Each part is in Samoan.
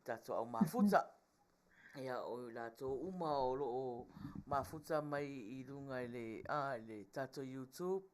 tatou au mafuta. Ia, o i latou uma o lo o mafuta mai i luga i le, a, i le tatou YouTube,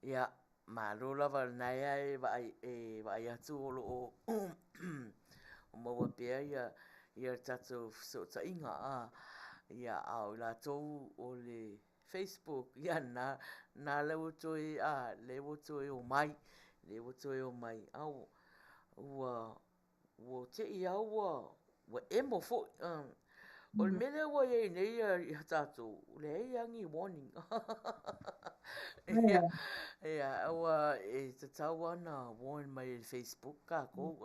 ia, malo lava lena e vaai, e vaai atu o lo o maua pea ia, ia le tatou fesootaiga, a. Ia, a o i latou o le Facebook, ia na, na lea ua toe, a, lea ua toe omai, lea ua toe omai, a ua Ua te i lava ua emo foi. O le mea lea ua i ai nei ia tatou, leai lava ni warning. Ia, aua e tatau lava ona warn mai e le Facebook tatou.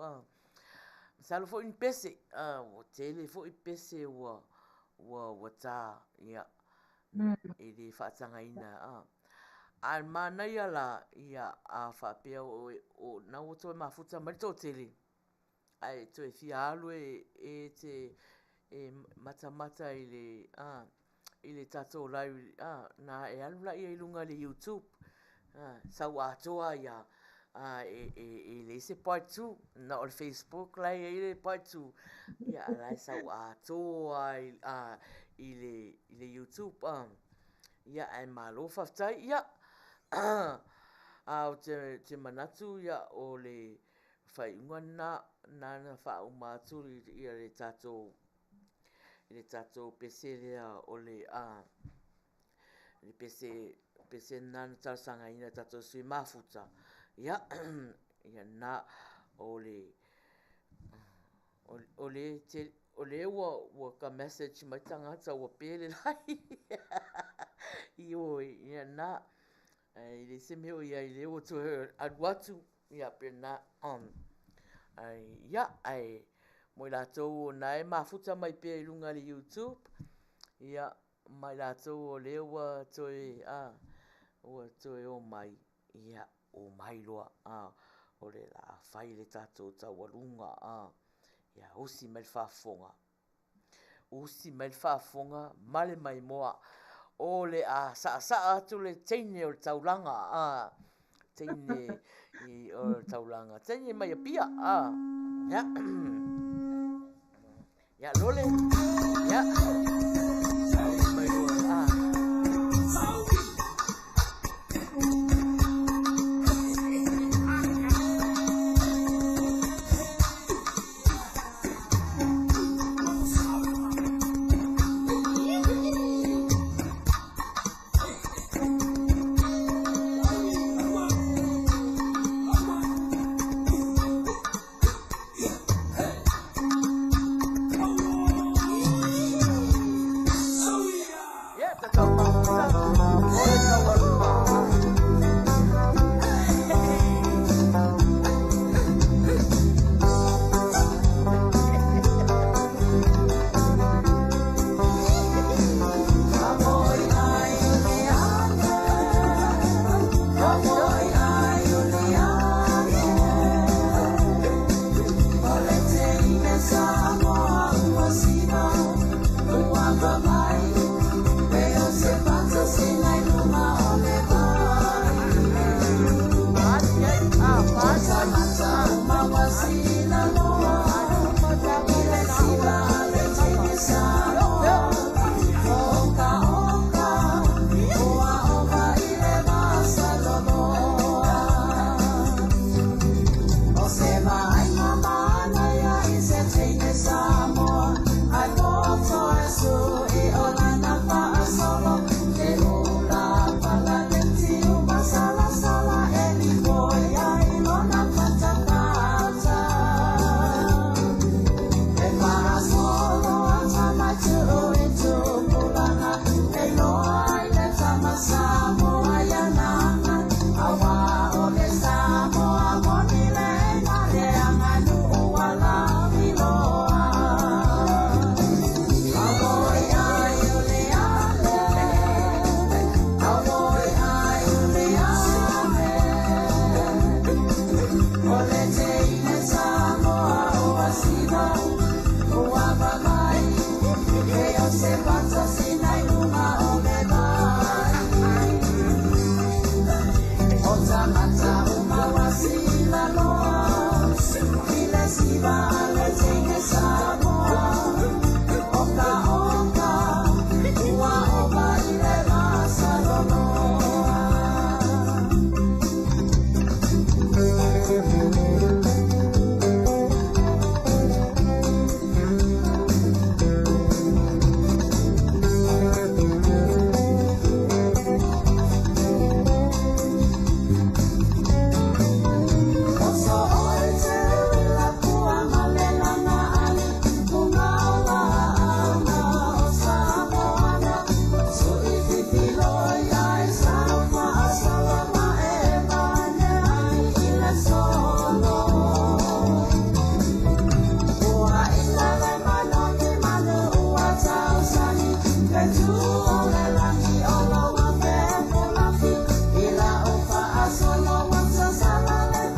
Masalo foi ni pese, ua tele foi pese ua ta, ia, e le faatagaina. A o le manaia la, ia, a faapea o lena ua toe mafuta mai le toatele, ae toe fia alu e te matamata i le, a, i le tatou live, a, ona e alu lea i luga o le YouTube, sau atoa ai lava, e leai se part 2. Na o le Facebook la e i ai le part 2, a o la e sau atoa lava i le YouTube. Ia, ae malo faafetai. Ia, ae ou te manatu o le faaiuga lena, lena na faauma atu le tatou le tatou pese lea o le a le pese pese lena na talosagaina e tatou sui mafuta. Ia, ia lena o le o le o le ua ua ta message mai tagata ua pe le live. Ioe, ia lena. Ae leai se mea o i ai lea ua toe alu atu, ia pena. Ae ia, ae mo i latou o na e mafuta mai pea i luga i le YouTube, ia, ma i latou o lea ua toe, a, ua toe omai, ia, omai loa, a, o le a fai le tatou taualuga, a, ia usi mai le faafofoga. Usi mai le faafofoga ma le maimoa. O le a saasaa atu le teine o le taulaga, a, teine i, o le taulaga, teine mai Apia, a, ia. Ia, lole, ia. Saui mai loa, a.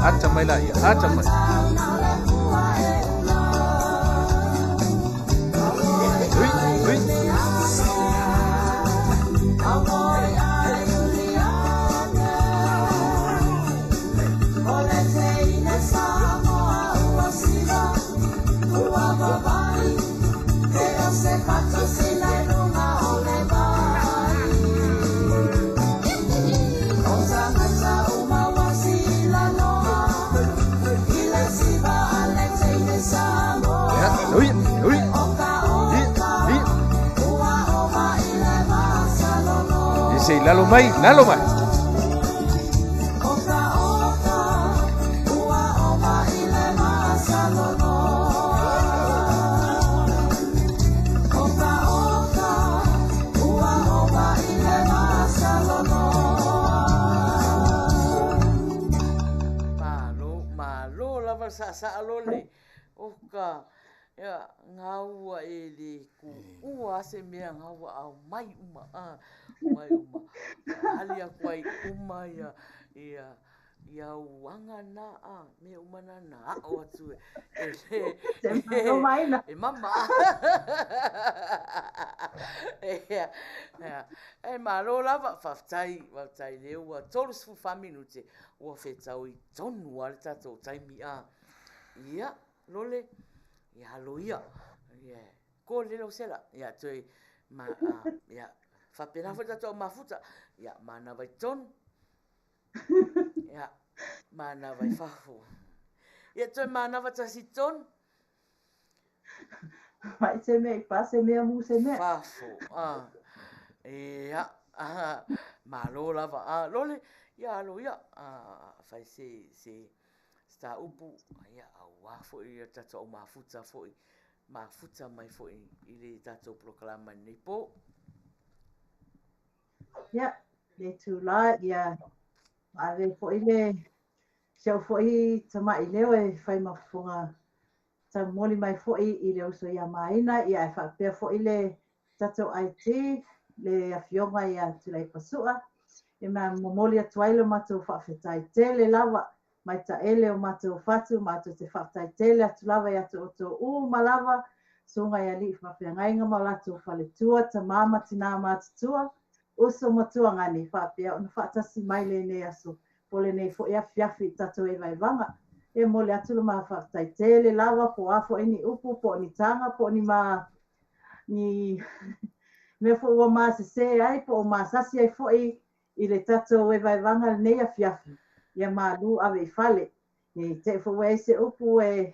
Ata mai laia, ata mai. Ui, ui. Ia, ui, ui. Ia, ia. Ia se i lalo mai, lalo mai. Malo, malo lava le saasaa lole o ka ia gaua e le kuua a se mea gaua aumai uma a aumai uma ali aku ai uma ia ia ia au aga na a mea uma na na aʻo atu e e e mama. Ia, ia. E malo lava, faafetai, faafetai lea ua 34 minute ua fetaui tonu lava le tatou taimi a. Ia, Lole, ia alo ia. Ia, ko le lau sela. Ia, toe, ma, a, ia, faapena foi le tatou au mafuta. Ia, manava i totonu. Ia, manava i fafo. Ia, toe manava tasi i totonu. Mai se mea i pa se mea mu se mea. Fafo, a. Ia, a, malo lava. A, Lole, ia alo ia. A, fai se, se, se tā upu, ia, auā foi ia tatou au mafuta foi, mafuta mai foi i le tatou polokalama i lenei pō. Ia, le itulā, ia, ave foi le, si au foi tama'i leo e fai ma fofoga taumoli mai foi i le uso ia Maina, ia ae faapea foi le tatou IT, le afioga ia Tuilaepa Sua, e momoli atu ai le matou faafetai tele lava mai taele o matou fatu, matou te faafetai tele atu lava ia te outou uma lava, susuga i alii faafeagaiga ma o latou faletua, tama ma tina matutua, uso ma tuagane, faapea ona faatasi mai lenei aso po o lenei foi afiafi i tatou evaevaga. E momoli atu le ma faafetai tele lava, po o a foi ni upu, po o ni taga, po o ni ma ni mea foi ua ma sese ai, po o ma sasi ai foi i le tatou evaevaga lenei afiafi, ia malu ave i fale. Ne i te i foi ua i ai se upu e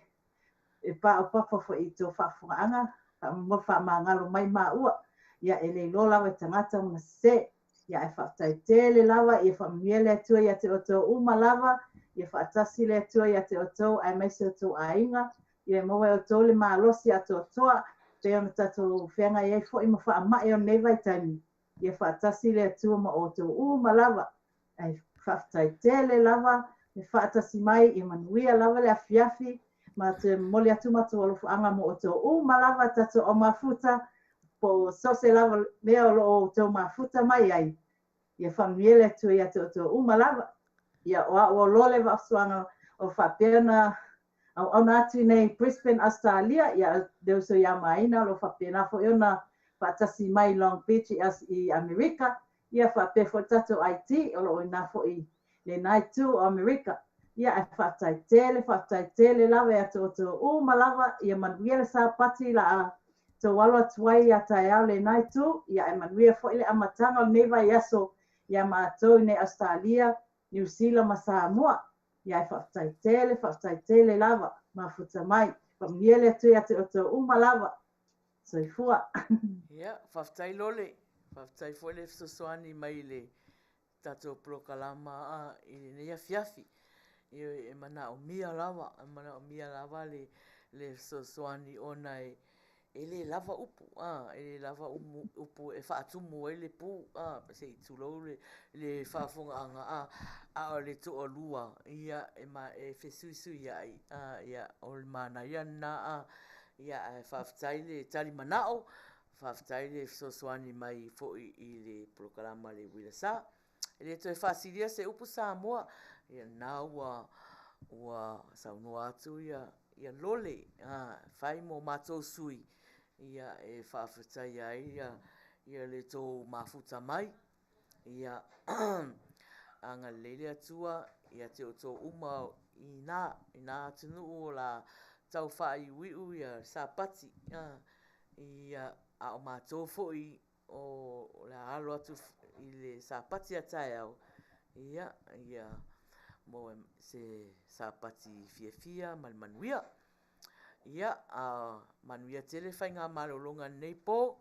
e paopapa foi i tou faafofogaaga, faamolemole faamagalo mai maua. Ia e le iloa lava e tagata ona sese. Ia ae faafetai tele lava, ia faamanuia le Atua ia te outou uma lava, ia faatasi le Atua ia te outou aemaise outou aiga, ia maua e outou le malosi atoatoa, pei ona tatou feagai ai foi ma faamai o lenei vaitaimi. Ia faatasi le Atua ma outou uma lava. Ae faafetai tele lava le faatasi mai, ia manuia lava le afiafi. Ma toe momoli atu matou alofaaga mo outou uma lava, tatou au mafuta, po o so o se lava mea o lo o outou mafuta mai ai. Ia faamanuia le Atua ia te outou uma lava. Ia o au o Lole Vaafusuaga o faapea ona auauna atu i nei Brisbane, Ausetalia, ia le uso ia Maina o lo o faapena foi ona faatasi mai Long Beach i Amerika, ia faapea foi le tatou IT o lo o ina foi i lena itu o Amerika. Ia ae faafetai tele, faafetai tele lava ia te outou uma lava, ia manuia le Sapati la a tou alo atu ai ia taeao lena itu, ia ae manuia foi le amataga o lenei vaiaso ia matou i nei Ausetalia, Niu Sila ma Samoa. Ia ae faafetai tele, faafetai tele lava, mafuta mai. Faamanuia le Atua ia te outou uma lava. Soifua. Ia, faafetai Lole, faafetai foi le fesoasoani mai i le tatou polokalama i lenei afiafi. Ioe, e manaomia lava, e manaomia lava le le fesoasoani ona e e le lava upu, a, e le lava upu e faatumu ai le pu, a, se i tulou le, le faafofogaaga, a, a o le toalua, ia, e, ma, e fesuisuiai, a, ia, o le manaia lena, a, ia, ae faafetai le tali manao, faafetai le fesoasoani mai foi i le polokalama a le Uila Sa. E le toe faasilia se upu Samoa, ia, lena ua, Ua saunoa atu ia ia Lole a fai mo matou sui ia e faafetaia ai ia ia le tou mafuta mai. Ia agalelei le Atua ia te outou uma i ina i na atunuu o la tau faaiuiu ia Sapati a ia a o matou foi o le a alo atu i le Sapati a taeao, ia, ia maua se Sapati fiafia ma le manuia. Ia, a manuia tele faigamalologa i lenei po.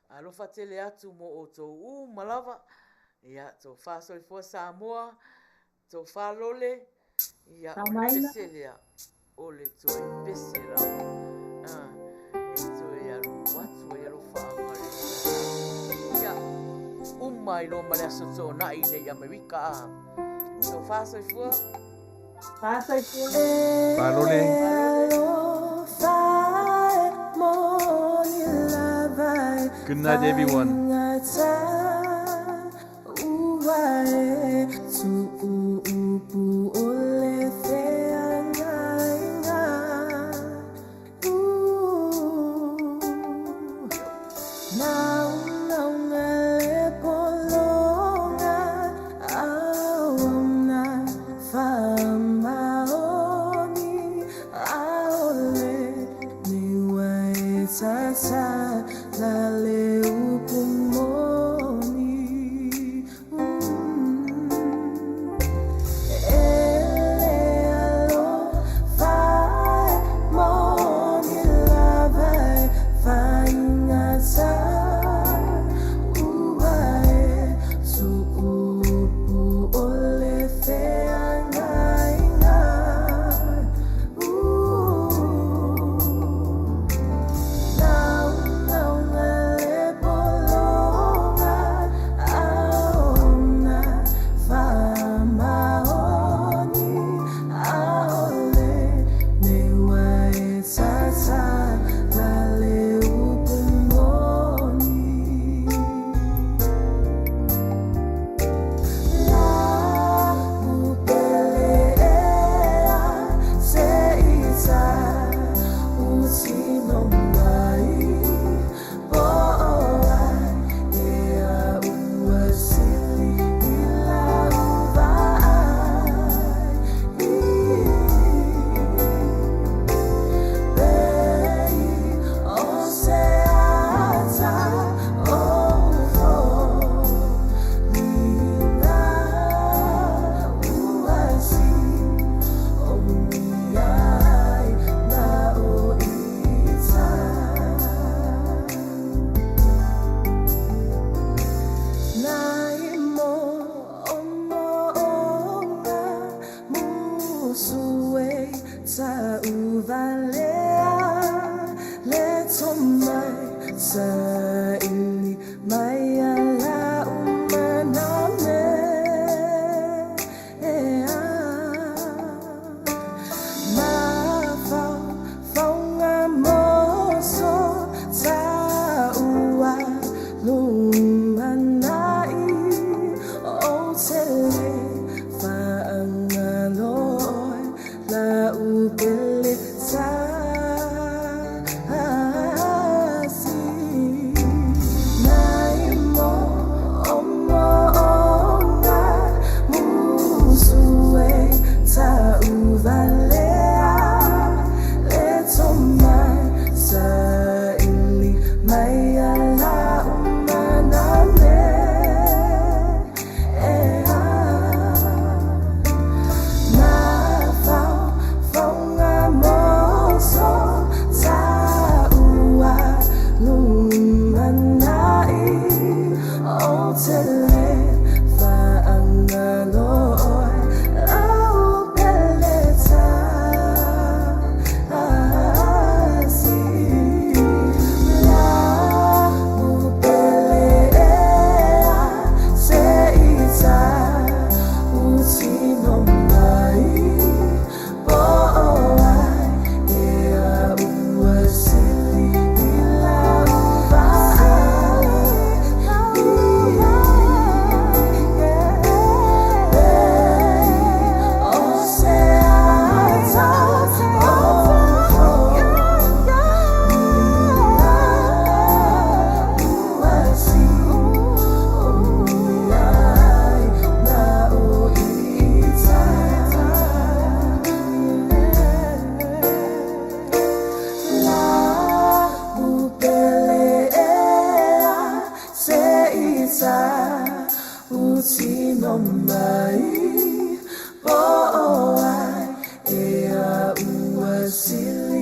Alofa tele atu mo outou uma lava. Ia, tofa soifua Samoa, tofa Lole, ia, o le pese lea, o le toe pese lava. Ah, e toe alu atu ai alofaaga le Ia, uma ai loa ma le Aso Toonai nei i Amerika. Ah. Tofa soifua. Fa soifua. Fa Lole. Good night everyone. Sili.